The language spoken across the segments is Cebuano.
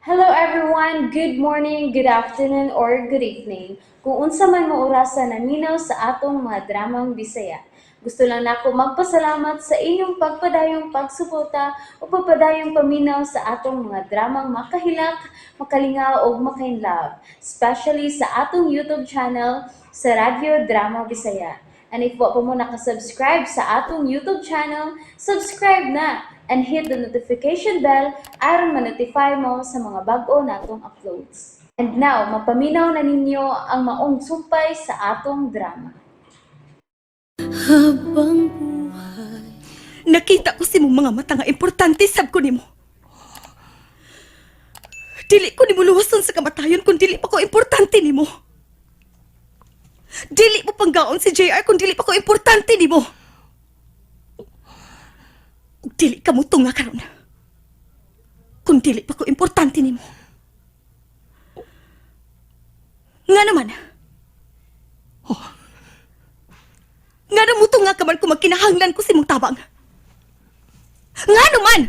Hello everyone! Good morning, good afternoon, or good evening. Kung unsa man mo orasa naminaw sa atong mga dramang Bisaya. Gusto lang nako magpasalamat sa inyong pagpadayong pagsuporta o pagpadayong paminaw sa atong mga dramang makahilak, makalingaw ug makainlove, especially sa atong YouTube channel sa Radyo Drama Bisaya. And if wa pa mo nakasubscribe sa atong YouTube channel, subscribe na and hit the notification bell aron ma-notify mo sa mga bag-o natong uploads. And now, mapaminaw na ninyo ang maong sumpay sa atong drama. Habang buhay. Nakita ko sa imong mga mata nga importante sab ko nimo. Dili ko nimo luwason sa kamatayon kung dili pa ko importante nimo. Dili mo panggaon si JR kung dili pa ko importante nimo. Ug dili ka mo tunga karon kung dili pa ko importante nimo. Nga naman. Nga na mutunga ka man kung magkinahanglan ko sa imong tabang. Nga naman!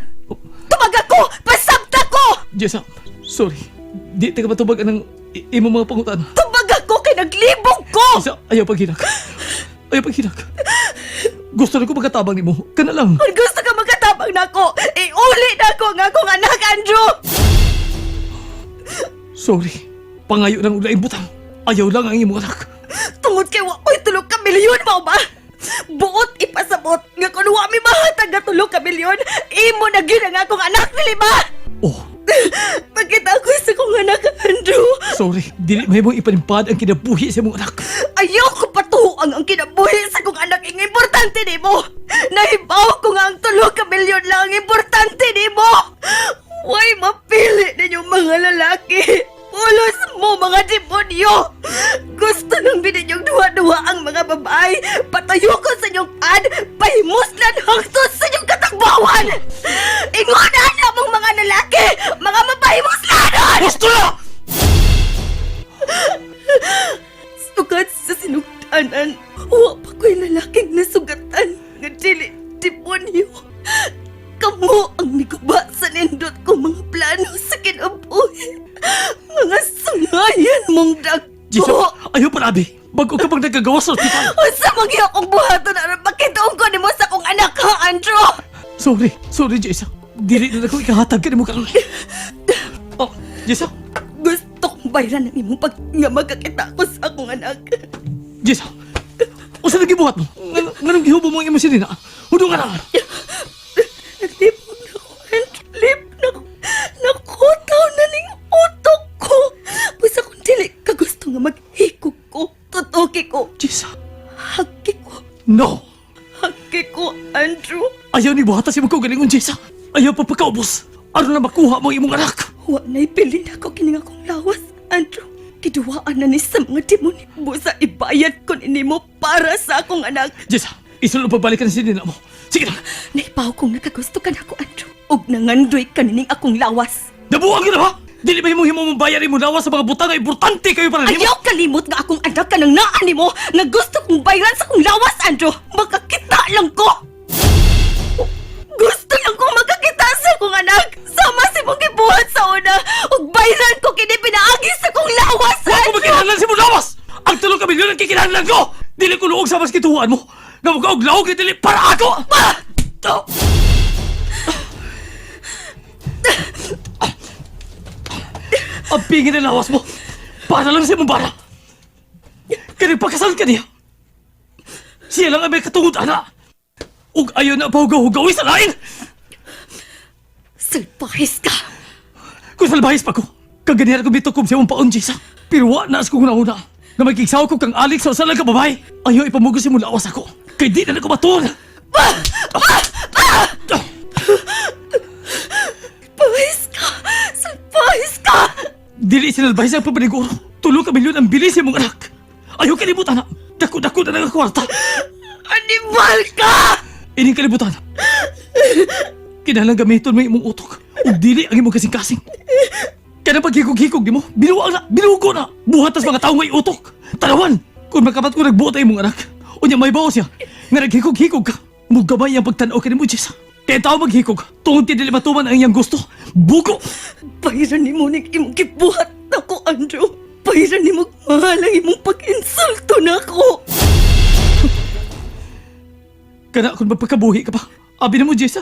Tubag ako! Pasabta ko! Jessa, sorry. Di ta ka matubag anang imong mga pangutan. Tubag ako kay naglibog ko! Jessa, ayaw paghilak. Ayaw paghilak. Gusto na ko magkatabang nimo. Kana lang. Kung gusto ka magkatabang nako, iuli na ko ang akong anak, Andrew! Sorry. Pangayo lang og laing butang. Ayaw lang ang imong anak. Tungod kay wa ko'y 3 ka milyon, mao ba? Buot ipasabot nga kung wa mi mahatag nga 3 ka milyon, imo na gyud ang akong anak, dili ba? Oh, Pakita ko sa akong anak, Andrew. Sorry. Dili mahimong ipanimpad ang kinabuhi sa imong anak. Ayaw ko patuang ang kinabuhi sa kong anak ang importante nimo. Nahibaw ko nga ang 3 ka milyon lang ang importante nimo. Way mapili ninyong mga lalaki. Pulos mo mga demonyo. Gusto nang bininyong duwa-duwa ang mga babae. Patayo ko sa inyong pad. Pahimuslan hangtod sa inyong katagbawan. Ingona na mong mga lalaki. Mga mapahimuslanon! Gusto na! Sugat sa sinugtanan, wa pa ko'y lalaking nasugatan nga dili demonyo. Kamo ang niguba sa nindot ko mga plano sa kinabuhi. Mga sungayan mong Jessa, dagko. ayaw palabi. Bago ka pang nagkagawa sa ospital. Unsa man gyud akong buhaton aron makituon ko nimo sa akong anak ha, Andrew? Sorry. Sorry, Jessa. Dili na ko ikahatag ka nimo karon. Oh, Jessa. Gusto kong bayran ang imong pag nga magkakita ko sa akong anak. Jessa. Usa na gibuhat mo? Nganong gihubo mo ang imong sinina? Hudo nga na. Naglibog na ko, Andrew. Lip na ko. Nakutaw na ning utok ko. Basta kung dili ka gusto nga maghikog ko, tutuki ko. Jessa. Hagi ko. No. Hagi ko, Andrew. Ayaw ni buhata si mong kaugalingon, Jessa. Ayaw pa pagkaubos. Aron na makuha mo ang imong anak. Wa na'y pilin ako kining akong lawas, Andrew. Kiduwaan na ni sa mga demonyo. Busa ibayad ko nimo para sa akong anak. Jessa, isulong pagbalikan si nina mo. Sige na. Naipaw kong nakagusto ka na ako, Andrew. Ug nangandoy ka nining akong lawas. Nabuang ka na ba? Dili ba himong himo mong bayar imong lawas sa mga butang nga importante kayo para nimo? Ayaw kalimot nga akong anak ka ng naan nimo nga gusto kong bayran sa akong lawas, Andrew. Makakita lang ko. Gusto lang ko makakita sa akong anak. Sama si mong gibuhat sa una. Ug bayran ko kini pinaagi sa akong lawas, Wa ko Andrew. magkinahanglan sa imong lawas! Ang 3 ka milyon ang kikinahanglan ko! Dili ko luog sa mas kituhuan mo! Nga mukaog laog nga dili para ako! Ah! Ang pingin ng lawas mo! Para lang sa imong bara! Kani pagkasal ka niya! Siya lang ang may katungod, ana! Ug ayaw na pahugaw-hugawi sa lain! Salpahis ka. Kung salbahis pa ko, kaganihan ko bitukob sa imong paon, Jessa. Pero wa na sa kong nauna. Nga magkigsaw ko kang Alex sa usa lang ka babae. Ayaw ipamugos imong lawas ako. Kay di na ko matuon. Salpahis ka. Salpahis ka. Dili sinalbahis ang papaniguro. 3 ka milyon ang bilis imong anak. Ayaw kalibutan na. Dako-dako na lang ang kwarta. Animal ka! Ining kalibutan. Kinahanglan gamiton mo imong utok. Ug dili ang imong kasing-kasing. Kanang paghikog-hikog nimo, binuang na, binugo na. Buhat tas mga tawo may utok. Tanawan, kung makapat ko nagbuot ang imong anak. Unya may bawo siya, nga naghikog-hikog ka. Mugabay ang pagtan-aw kanimo, Jessa. Kaya tao maghikog, tungod ti dili matuman ang iyang gusto. Bugo! Bayran nimo ning imong gibuhat nako, Andrew. Bayran nimo mahal ang imong pag-insulto nako. Kana kung magpakabuhi ka pa. Abi na mo, Jessa.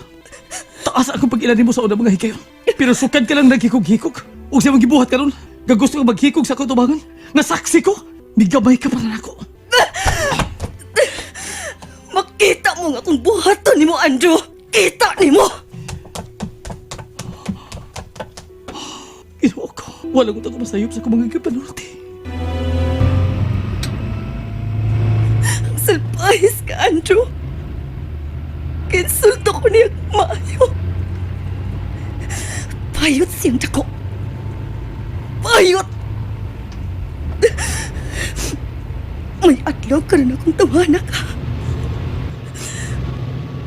Taas akong pag-ilan nimo sa unang mga hikayon. Pero sukad ka lang naghikog-hikog. Ug sa imong gibuhat karon, gagusto ka maghikog sa kutubangan. Nga saksi ko, migabay ka para nako. Makita mo nga kung buhaton nimo, Andrew. Kita nimo. Ginoo ko, walang utang ko masayop sa akong mga gipanulti. Ang salpahis ka, Andrew. Kinsulto ko niya maayo. Payot siyang dako. Payot! May adlaw ka rin akong tawana ka.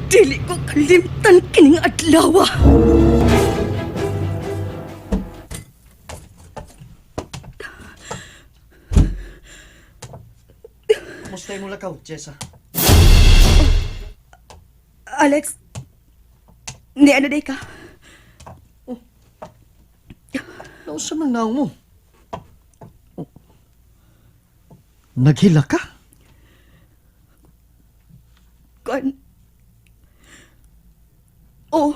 Dili ko kalimtan kining adlaw. Kumusta yung lakaw, Jessa? Alex, ni ano day ka? Nausa man naong mo? Oh. Naghila ka? Kuan. Oh,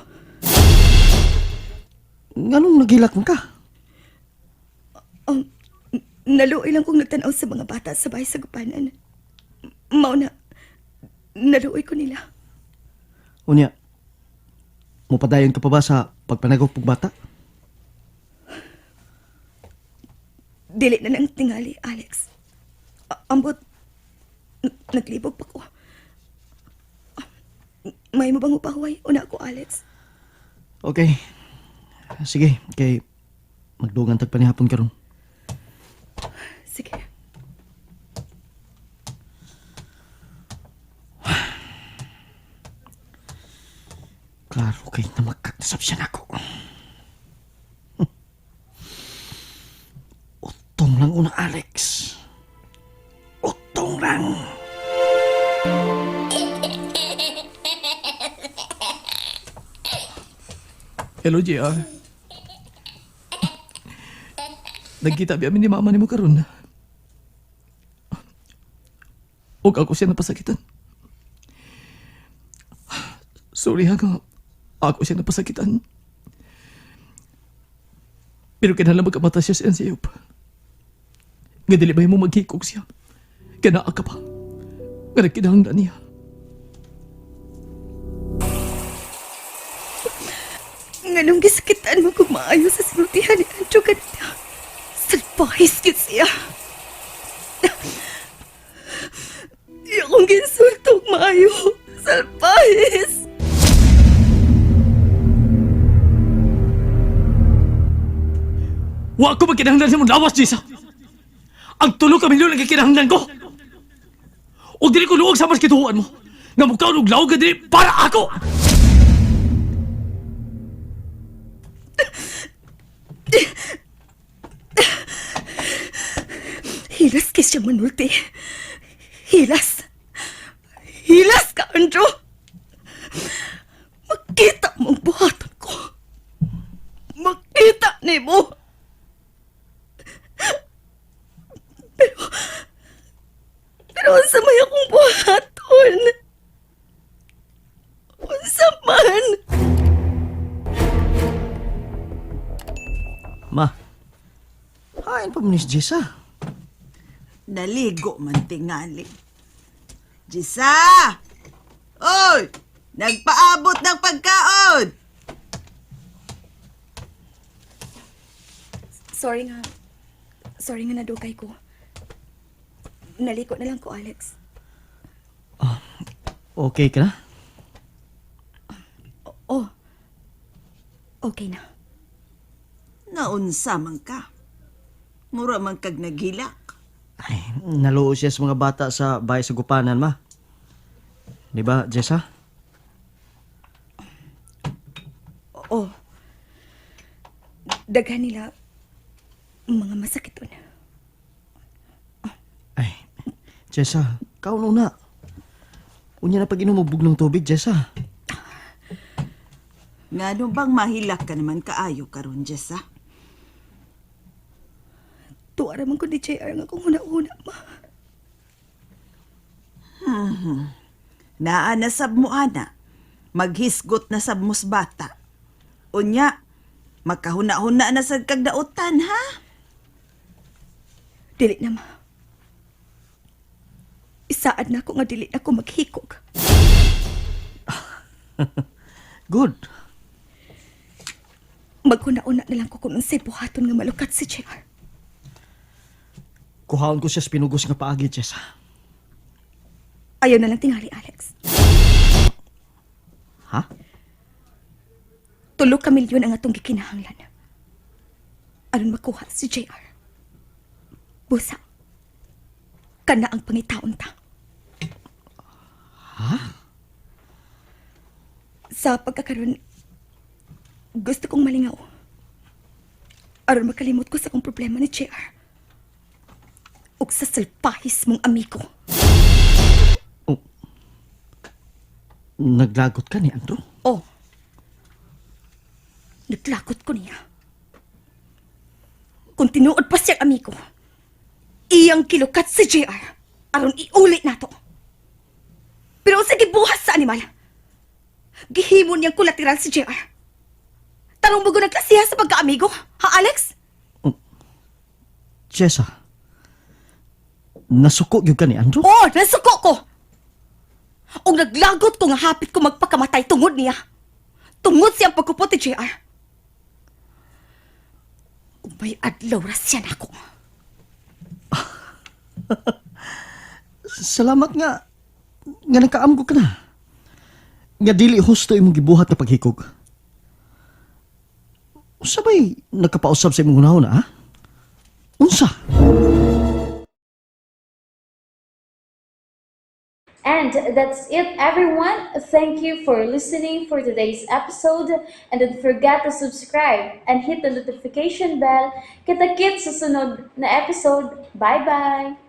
Nganong naghilak man ka? Naluoy lang kong nagtanaw sa mga bata sa bahay sa gupanan. Mao na, naluoy ko nila. Unya, mupadayon ka pa ba sa pagpanagop og bata? Dili na lang tingali, Alex. Ambot, naglibog pa ko. May mo bang upahuway? Una ako, Alex. Okay. Sige, kay magdugang tag panihapon karon. Sige. Klaro kay na magkakasap siya nako. Utong lang una, Alex. Utong lang. Hello, JR. Nagkita biya mi ni mama nimo karon. Ug ako siya napasakitan. Sorry ha nga, ako siya napasakitan. Pero kinahanglan magkamata siya sa iyang sayop. Nga dili ba mo maghikog siya? Kaya naa ka pa. Nga nagkinahanglan niya. Nganong gisakitan mo kung maayo sa sinultihan ni Andrew kanina. Salpahis gid siya. Iya kong ginsulto og maayo. Salpahis! Wa ko magkinahanglan sa mong lawas, Jisa. Ang tulo ka milyon ang gikinahanglan ko. Ug dili ko luog sa mas kituhuan mo. Nga mukaon og lawag ka dili para ako. Hilas kay siya manulti. Hilas. Hilas ka, Andrew. Makita mo ang buhatan ko. Makita ni mo. Pero, pero unsa may akong buhaton? Unsa man? Ma, hain pa mo ni si Jessa. Naligo man tingali. Jisa! Oy! Nagpaabot ng pagkaon! Sorry nga. Sorry nga nadukay ko. Naliko na lang ko, Alex. Okay ka na? Oh. Okay na. Naunsa man ka. Mura man kag naghilak. Ay, naluo siya sa mga bata sa bahay sa gupanan, ma. Di ba, Jessa? Oo. Daghan nila mga masakit na. Ay, Jessa, kaon una. Unya na pag inom og bugnong tubig, Jessa. Ngano bang mahilak ka naman kaayo karon, Jessa? Tuwa raman ko ni JR nga akong huna-huna, ma. Naa na sab mo ana. Maghisgot na sab mo sa bata. Unya, magkahuna-huna na sad kag dautan, ha? Dili na, ma. Isaad na ako nga dili na ako maghikog. Good. Maghuna-una na lang ko kung unsay buhaton nga malukat si JR. Kuhaon ko siya sa pinugos nga paagi, Jessa. Ayaw na lang tingali, Alex. Ha? 3 ka milyon ang atong gikinahanglan aron makuha si JR. Busa. Kana ang pangitaon ta. Ha? Sa pagkakaroon, gusto kong malingaw aron makalimot ko sa akong problema ni JR ug sa salpahis mong amigo. Oh. Naglagot ka ni Andrew? Oh. Naglakot ko niya. Kung tinuod pa siyang amigo, iyang kilukat si JR aron iuli nato. Pero sa gibuhat sa animal, gihimo niyang kolateral si JR. Tarong mo nagklasiha sa pagkaamigo, ha, Alex? Jessa, nasuko gyud ka ni Andrew? Oo, nasuko ko! Og naglagot ko nga hapit ko magpakamatay tungod niya. Tungod siyang pagkupot ni JR. Ug may adlaw ra siya nako. Salamat nga nga nakaamgo ka na. Nga dili husto imong gibuhat na paghikog. Unsa bay nagkapausab sa imong hunahuna, ha? Unsa? And that's it, everyone. Thank you for listening for today's episode. And don't forget to subscribe and hit the notification bell. Kita-kits sa sunod na episode. Bye-bye!